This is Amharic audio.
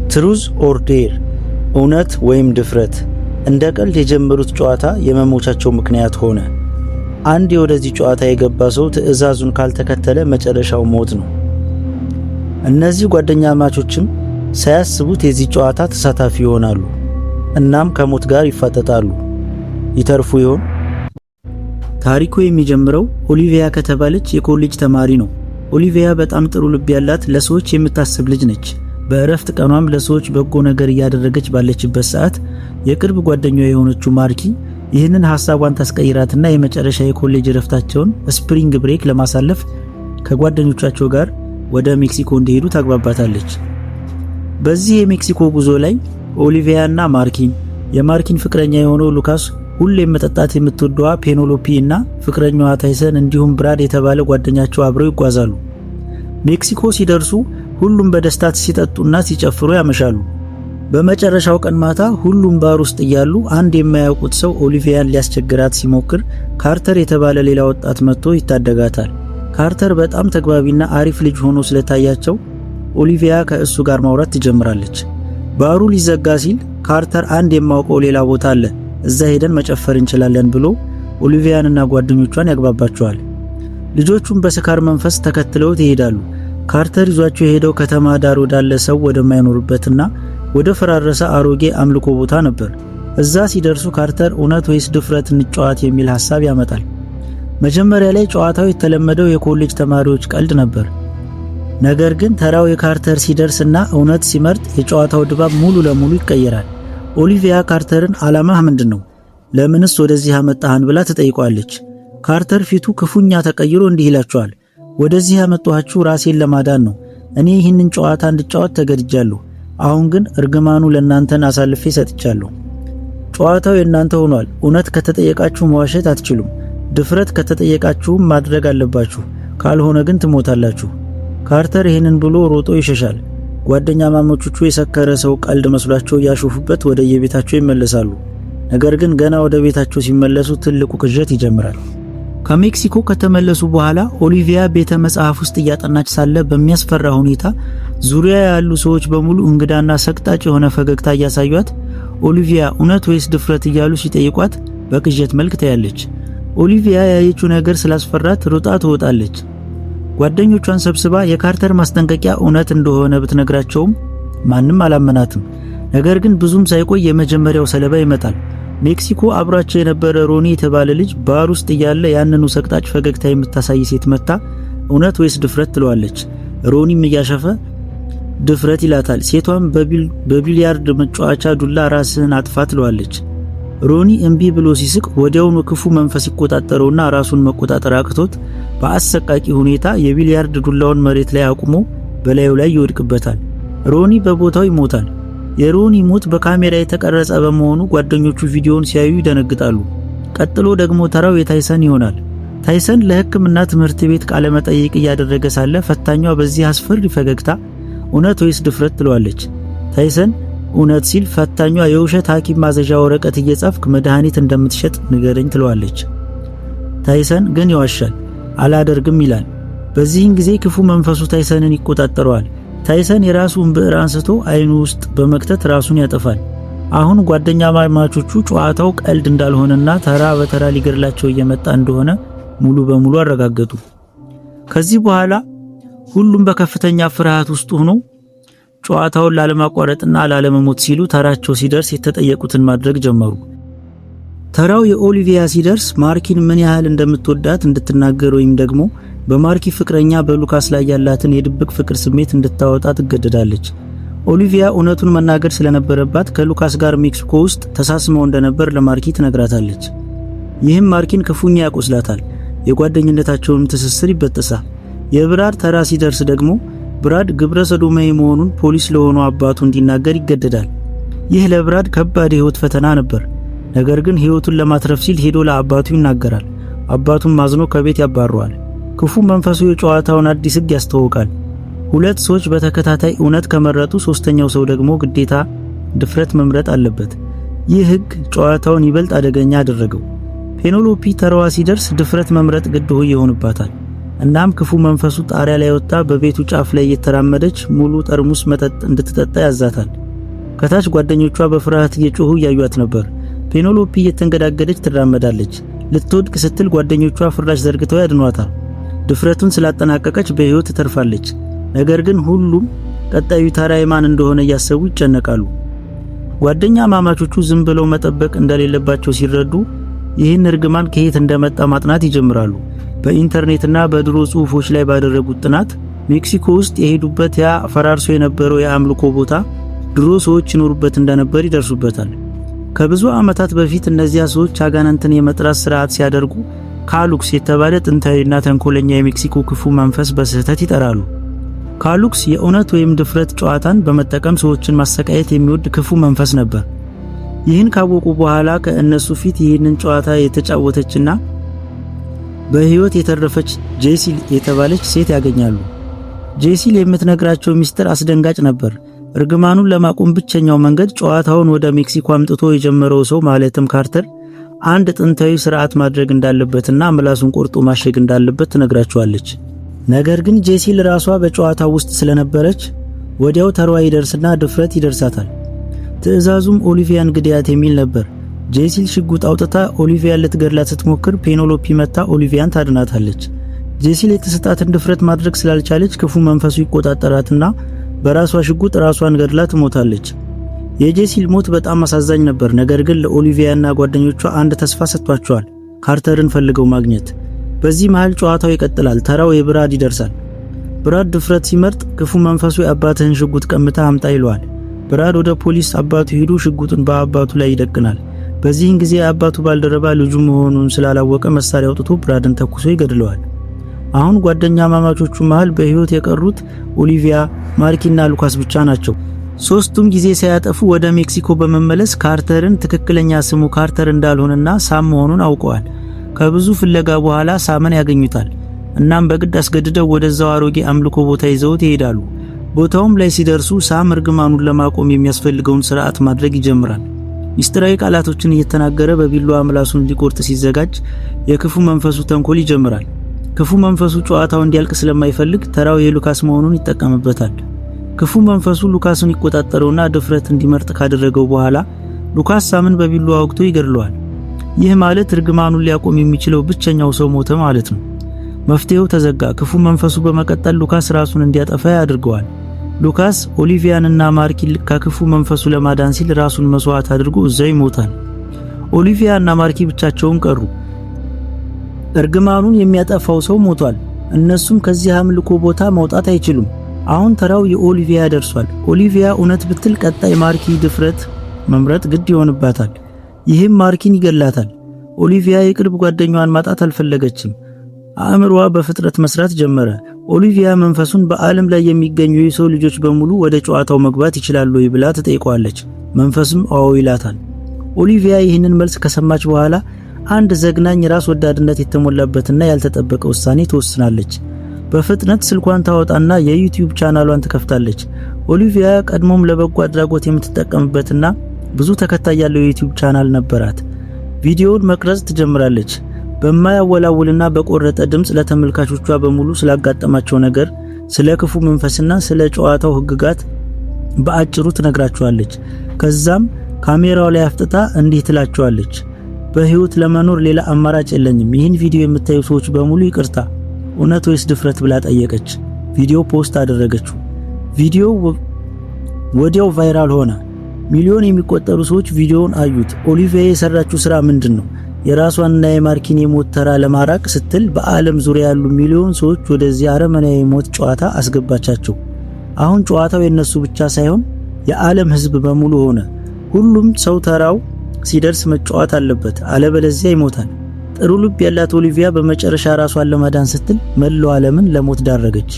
Truth or dare፣ እውነት ወይም ድፍረት። እንደ ቀልድ የጀመሩት ጨዋታ የመሞቻቸው ምክንያት ሆነ። አንድ ወደዚህ ጨዋታ የገባ ሰው ትዕዛዙን ካልተከተለ መጨረሻው ሞት ነው። እነዚህ ጓደኛማቾችም ሳያስቡት የዚህ ጨዋታ ተሳታፊ ይሆናሉ። እናም ከሞት ጋር ይፋጠጣሉ። ይተርፉ ይሆን? ታሪኩ የሚጀምረው ኦሊቪያ ከተባለች የኮሌጅ ተማሪ ነው። ኦሊቪያ በጣም ጥሩ ልብ ያላት፣ ለሰዎች የምታስብ ልጅ ነች። በእረፍት ቀኗም ለሰዎች በጎ ነገር እያደረገች ባለችበት ሰዓት የቅርብ ጓደኛዋ የሆነችው ማርኪ ይህንን ሐሳቧን ታስቀይራትና የመጨረሻ የኮሌጅ እረፍታቸውን spring break ለማሳለፍ ከጓደኞቻቸው ጋር ወደ ሜክሲኮ እንዲሄዱ ታግባባታለች። በዚህ የሜክሲኮ ጉዞ ላይ ኦሊቪያና ማርኪን፣ የማርኪን ፍቅረኛ የሆነው ሉካስ፣ ሁሌም መጠጣት የምትወደዋ ፔኖሎፒ እና ፍቅረኛዋ ታይሰን እንዲሁም ብራድ የተባለ ጓደኛቸው አብረው ይጓዛሉ። ሜክሲኮ ሲደርሱ ሁሉም በደስታ ሲጠጡና ሲጨፍሩ ያመሻሉ። በመጨረሻው ቀን ማታ ሁሉም ባር ውስጥ እያሉ አንድ የማያውቁት ሰው ኦሊቪያን ሊያስቸግራት ሲሞክር ካርተር የተባለ ሌላ ወጣት መጥቶ ይታደጋታል። ካርተር በጣም ተግባቢና አሪፍ ልጅ ሆኖ ስለታያቸው ኦሊቪያ ከእሱ ጋር ማውራት ትጀምራለች። ባሩ ሊዘጋ ሲል ካርተር "አንድ የማውቀው ሌላ ቦታ አለ፣ እዛ ሄደን መጨፈር እንችላለን" ብሎ ኦሊቪያንና ጓደኞቿን ያግባባቸዋል። ልጆቹም በስካር መንፈስ ተከትለውት ይሄዳሉ። ካርተር ይዟቸው የሄደው ከተማ ዳር ወዳለ፣ ሰው ወደማይኖርበትና ወደ ፈራረሰ አሮጌ አምልኮ ቦታ ነበር። እዛ ሲደርሱ ካርተር እውነት ወይስ ድፍረት እንጫወት የሚል ሐሳብ ያመጣል። መጀመሪያ ላይ ጨዋታው የተለመደው የኮሌጅ ተማሪዎች ቀልድ ነበር። ነገር ግን ተራው የካርተር ሲደርስና እውነት ሲመርጥ የጨዋታው ድባብ ሙሉ ለሙሉ ይቀየራል። ኦሊቪያ ካርተርን "ዓላማህ ምንድን ነው? ለምንስ ወደዚህ አመጣህን?" ብላ ትጠይቀዋለች። ካርተር ፊቱ ክፉኛ ተቀይሮ እንዲህ ይላቸዋል። "ወደዚህ ያመጣኋችሁ ራሴን ለማዳን ነው። እኔ ይህንን ጨዋታ እንድጫወት ተገድጃለሁ። አሁን ግን እርግማኑ ለእናንተን አሳልፌ ሰጥቻለሁ። ጨዋታው የእናንተ ሆኗል። እውነት ከተጠየቃችሁ መዋሸት አትችሉም። ድፍረት ከተጠየቃችሁም ማድረግ አለባችሁ። ካልሆነ ግን ትሞታላችሁ።" ካርተር ይህንን ብሎ ሮጦ ይሸሻል። ጓደኛማቾቹ የሰከረ ሰው ቀልድ መስሏቸው እያሾፉበት ወደ የቤታቸው ይመለሳሉ። ነገር ግን ገና ወደ ቤታቸው ሲመለሱ ትልቁ ቅዠት ይጀምራል። ከሜክሲኮ ከተመለሱ በኋላ ኦሊቪያ ቤተ መጽሐፍ ውስጥ እያጠናች ሳለ በሚያስፈራ ሁኔታ ዙሪያ ያሉ ሰዎች በሙሉ እንግዳና ሰቅጣጭ የሆነ ፈገግታ እያሳዩት "ኦሊቪያ፣ እውነት ወይስ ድፍረት?" እያሉ ሲጠይቋት በቅዠት መልክ ታያለች። ኦሊቪያ ያየችው ነገር ስላስፈራት ሮጣ ትወጣለች። ጓደኞቿን ሰብስባ የካርተር ማስጠንቀቂያ እውነት እንደሆነ ብትነግራቸውም ማንም አላመናትም። ነገር ግን ብዙም ሳይቆይ የመጀመሪያው ሰለባ ይመጣል። ሜክሲኮ አብሯቸው የነበረ ሮኒ የተባለ ልጅ ባር ውስጥ እያለ ያንኑ ሰቅጣጭ ፈገግታ የምታሳይ ሴት መጥታ "እውነት ወይስ ድፍረት?" ትለዋለች። ሮኒም እያሾፈ "ድፍረት" ይላታል። ሴቷም "በቢሊያርድ መጫወቻ ዱላ ራስህን አጥፋ" ትለዋለች። ሮኒ እምቢ ብሎ ሲስቅ ወዲያውኑ ክፉ መንፈስ ይቆጣጠረውና ራሱን መቆጣጠር አቅቶት በአሰቃቂ ሁኔታ የቢሊያርድ ዱላውን መሬት ላይ አቁሞ በላዩ ላይ ይወድቅበታል። ሮኒ በቦታው ይሞታል። የሮኒ ሞት በካሜራ የተቀረጸ በመሆኑ ጓደኞቹ ቪዲዮውን ሲያዩ ይደነግጣሉ። ቀጥሎ ደግሞ ተራው የታይሰን ይሆናል። ታይሰን ለሕክምና ትምህርት ቤት ቃለ መጠይቅ እያደረገ ሳለ ፈታኟ በዚህ አስፈሪ ፈገግታ "እውነት ወይስ ድፍረት?" ትለዋለች። ታይሰን እውነት ሲል ፈታኟ "የውሸት ሐኪም ማዘዣ ወረቀት እየጻፍክ መድኃኒት እንደምትሸጥ ንገረኝ" ትለዋለች። ታይሰን ግን ይዋሻል። "አላደርግም" ይላል። በዚህን ጊዜ ክፉ መንፈሱ ታይሰንን ይቆጣጠረዋል። ታይሰን የራሱን ብዕር አንስቶ አይኑ ውስጥ በመክተት ራሱን ያጠፋል። አሁን ጓደኛማቾቹ ጨዋታው ቀልድ እንዳልሆነና ተራ በተራ ሊገድላቸው እየመጣ እንደሆነ ሙሉ በሙሉ አረጋገጡ። ከዚህ በኋላ ሁሉም በከፍተኛ ፍርሃት ውስጥ ሆኖ ጨዋታውን ላለማቋረጥና ላለመሞት ሲሉ ተራቸው ሲደርስ የተጠየቁትን ማድረግ ጀመሩ። ተራው የኦሊቪያ ሲደርስ ማርኪን ምን ያህል እንደምትወዳት እንድትናገር ወይም ደግሞ በማርኪ ፍቅረኛ በሉካስ ላይ ያላትን የድብቅ ፍቅር ስሜት እንድታወጣ ትገደዳለች። ኦሊቪያ እውነቱን መናገር ስለነበረባት ከሉካስ ጋር ሜክሲኮ ውስጥ ተሳስመው እንደነበር ለማርኪ ትነግራታለች። ይህም ማርኪን ክፉኛ ያቆስላታል። የጓደኝነታቸውን ትስስር ይበጠሳል። የብራድ ተራ ሲደርስ ደግሞ ብራድ ግብረ ሰዶማዊ መሆኑን ፖሊስ ለሆነው አባቱ እንዲናገር ይገደዳል። ይህ ለብራድ ከባድ የህይወት ፈተና ነበር። ነገር ግን ህይወቱን ለማትረፍ ሲል ሄዶ ለአባቱ ይናገራል። አባቱም አዝኖ ከቤት ያባረዋል። ክፉ መንፈሱ የጨዋታውን አዲስ ህግ ያስተዋውቃል። ሁለት ሰዎች በተከታታይ እውነት ከመረጡ ሶስተኛው ሰው ደግሞ ግዴታ ድፍረት መምረጥ አለበት። ይህ ህግ ጨዋታውን ይበልጥ አደገኛ አደረገው። ፔኔሎፒ ተራዋ ሲደርስ ድፍረት መምረጥ ግድ ይሆንባታል። እናም ክፉ መንፈሱ ጣሪያ ላይ ወጥታ በቤቱ ጫፍ ላይ እየተራመደች ሙሉ ጠርሙስ መጠጥ እንድትጠጣ ያዛታል። ከታች ጓደኞቿ በፍርሃት እየጮሁ እያዩት ነበር። ፔኔሎፒ እየተንገዳገደች ትራመዳለች። ልትወድቅ ስትል ጓደኞቿ ፍራሽ ዘርግተው ያድኗታል። ድፍረቱን ስላጠናቀቀች በሕይወት ትተርፋለች። ነገር ግን ሁሉም ቀጣዩ ተራ የማን እንደሆነ እያሰቡ ይጨነቃሉ። ጓደኛማማቾቹ ዝም ብለው መጠበቅ እንደሌለባቸው ሲረዱ ይህን እርግማን ከየት እንደመጣ ማጥናት ይጀምራሉ። በኢንተርኔትና በድሮ ጽሑፎች ላይ ባደረጉት ጥናት ሜክሲኮ ውስጥ የሄዱበት ያ ፈራርሶ የነበረው የአምልኮ ቦታ ድሮ ሰዎች ይኖሩበት እንደነበር ይደርሱበታል። ከብዙ ዓመታት በፊት እነዚያ ሰዎች አጋንንትን የመጥራት ስርዓት ሲያደርጉ ካሉክስ የተባለ ጥንታዊና ተንኮለኛ የሜክሲኮ ክፉ መንፈስ በስህተት ይጠራሉ። ካሉክስ የእውነት ወይም ድፍረት ጨዋታን በመጠቀም ሰዎችን ማሰቃየት የሚወድ ክፉ መንፈስ ነበር። ይህን ካወቁ በኋላ ከእነሱ ፊት ይህንን ጨዋታ የተጫወተችና በሕይወት የተረፈች ጄሲል የተባለች ሴት ያገኛሉ። ጄሲል የምትነግራቸው ሚስጥር አስደንጋጭ ነበር። እርግማኑን ለማቆም ብቸኛው መንገድ ጨዋታውን ወደ ሜክሲኮ አምጥቶ የጀመረው ሰው ማለትም ካርተር አንድ ጥንታዊ ስርዓት ማድረግ እንዳለበትና ምላሱን ቆርጦ ማሸግ እንዳለበት ትነግራቸዋለች። ነገር ግን ጄሲል ራሷ በጨዋታው ውስጥ ስለነበረች ወዲያው ተራዋ ይደርስና ድፍረት ይደርሳታል። ትዕዛዙም ኦሊቪያን ግደያት የሚል ነበር። ጄሲል ሽጉጥ አውጥታ ኦሊቪያን ልትገድላት ስትሞክር ፔኔሎፒ መጥታ ኦሊቪያን ታድናታለች። ጄሲል የተሰጣትን ድፍረት ማድረግ ስላልቻለች ክፉ መንፈሱ ይቆጣጠራትና በራሷ ሽጉጥ ራሷን ገድላ ትሞታለች። የጄሲል ሞት በጣም አሳዛኝ ነበር። ነገር ግን ለኦሊቪያና ጓደኞቿ አንድ ተስፋ ሰጥቷቸዋል፣ ካርተርን ፈልገው ማግኘት። በዚህ መሃል ጨዋታው ይቀጥላል። ተራው የብራድ ይደርሳል። ብራድ ድፍረት ሲመርጥ ክፉ መንፈሱ የአባትህን ሽጉጥ ቀምተህ አምጣ ይለዋል። ብራድ ወደ ፖሊስ አባቱ ሄዶ ሽጉጡን በአባቱ ላይ ይደቅናል። በዚህን ጊዜ የአባቱ ባልደረባ ልጁ መሆኑን ስላላወቀ መሳሪያ አውጥቶ ብራድን ተኩሶ ይገድለዋል። አሁን ጓደኛማማቾቹ መሃል በህይወት የቀሩት ኦሊቪያ፣ ማርኪና ሉካስ ብቻ ናቸው። ሶስቱም ጊዜ ሳያጠፉ ወደ ሜክሲኮ በመመለስ ካርተርን ትክክለኛ ስሙ ካርተር እንዳልሆነና ሳም መሆኑን አውቀዋል። ከብዙ ፍለጋ በኋላ ሳምን ያገኙታል። እናም በግድ አስገድደው ወደዛው አሮጌ አምልኮ ቦታ ይዘውት ይሄዳሉ። ቦታውም ላይ ሲደርሱ ሳም እርግማኑን ለማቆም የሚያስፈልገውን ስርዓት ማድረግ ይጀምራል። ሚስጥራዊ ቃላቶችን እየተናገረ በቢላዋ ምላሱን ሊቆርጥ ሲዘጋጅ የክፉ መንፈሱ ተንኮል ይጀምራል። ክፉ መንፈሱ ጨዋታው እንዲያልቅ ስለማይፈልግ ተራው የሉካስ መሆኑን ይጠቀምበታል። ክፉ መንፈሱ ሉካስን ይቆጣጠረውና ድፍረት እንዲመርጥ ካደረገው በኋላ ሉካስ ሳምን በቢላዋ ወግቶ ይገድለዋል። ይህ ማለት እርግማኑን ሊያቆም የሚችለው ብቸኛው ሰው ሞተ ማለት ነው። መፍትሄው ተዘጋ። ክፉ መንፈሱ በመቀጠል ሉካስ ራሱን እንዲያጠፋ ያደርገዋል። ሉካስ ኦሊቪያንና ማርኪን ከክፉ መንፈሱ ለማዳን ሲል ራሱን መስዋዕት አድርጎ እዛው ይሞታል። ኦሊቪያ እና ማርኪ ብቻቸውን ቀሩ። እርግማኑን የሚያጠፋው ሰው ሞቷል። እነሱም ከዚህ አምልኮ ቦታ መውጣት አይችሉም። አሁን ተራው የኦሊቪያ ደርሷል። ኦሊቪያ እውነት ብትል ቀጣይ ማርኪ ድፍረት መምረጥ ግድ ይሆንባታል። ይህም ማርኪን ይገላታል። ኦሊቪያ የቅርብ ጓደኛዋን ማጣት አልፈለገችም። አእምሮዋ በፍጥነት መስራት ጀመረ። ኦሊቪያ መንፈሱን በዓለም ላይ የሚገኙ የሰው ልጆች በሙሉ ወደ ጨዋታው መግባት ይችላሉ ወይ ብላ ትጠይቀዋለች። መንፈሱም አዎ ይላታል። ኦሊቪያ ይህንን መልስ ከሰማች በኋላ አንድ ዘግናኝ ራስ ወዳድነት የተሞላበትና ያልተጠበቀ ውሳኔ ትወስናለች። በፍጥነት ስልኳን ታወጣና የዩቲዩብ ቻናሏን ትከፍታለች። ኦሊቪያ ቀድሞም ለበጎ አድራጎት የምትጠቀምበትና ብዙ ተከታይ ያለው የዩቲዩብ ቻናል ነበራት። ቪዲዮውን መቅረጽ ትጀምራለች። በማያወላውልና በቆረጠ ድምፅ ለተመልካቾቿ በሙሉ ስላጋጠማቸው ነገር፣ ስለ ክፉ መንፈስና ስለ ጨዋታው ሕግጋት በአጭሩ ትነግራቸዋለች። ከዛም ካሜራው ላይ አፍጥጣ እንዲህ ትላቸዋለች። በህይወት ለመኖር ሌላ አማራጭ የለኝም። ይህን ቪዲዮ የምታዩ ሰዎች በሙሉ ይቅርታ፣ እውነት ወይስ ድፍረት ብላ ጠየቀች። ቪዲዮ post አደረገችው። ቪዲዮው ወዲያው viral ሆነ። ሚሊዮን የሚቆጠሩ ሰዎች ቪዲዮውን አዩት። ኦሊቪያ የሰራችው ስራ ምንድን ነው? የራሷንና የማርኪን የሞት ተራ ለማራቅ ስትል በዓለም ዙሪያ ያሉ ሚሊዮን ሰዎች ወደዚህ አረመኔያዊ የሞት ጨዋታ አስገባቻቸው። አሁን ጨዋታው የነሱ ብቻ ሳይሆን የዓለም ሕዝብ በሙሉ ሆነ። ሁሉም ሰው ተራው ሲደርስ መጫወት አለበት፣ አለበለዚያ ይሞታል። ጥሩ ልብ ያላት ኦሊቪያ በመጨረሻ ራሷን ለማዳን ስትል መላው ዓለምን ለሞት ዳረገች።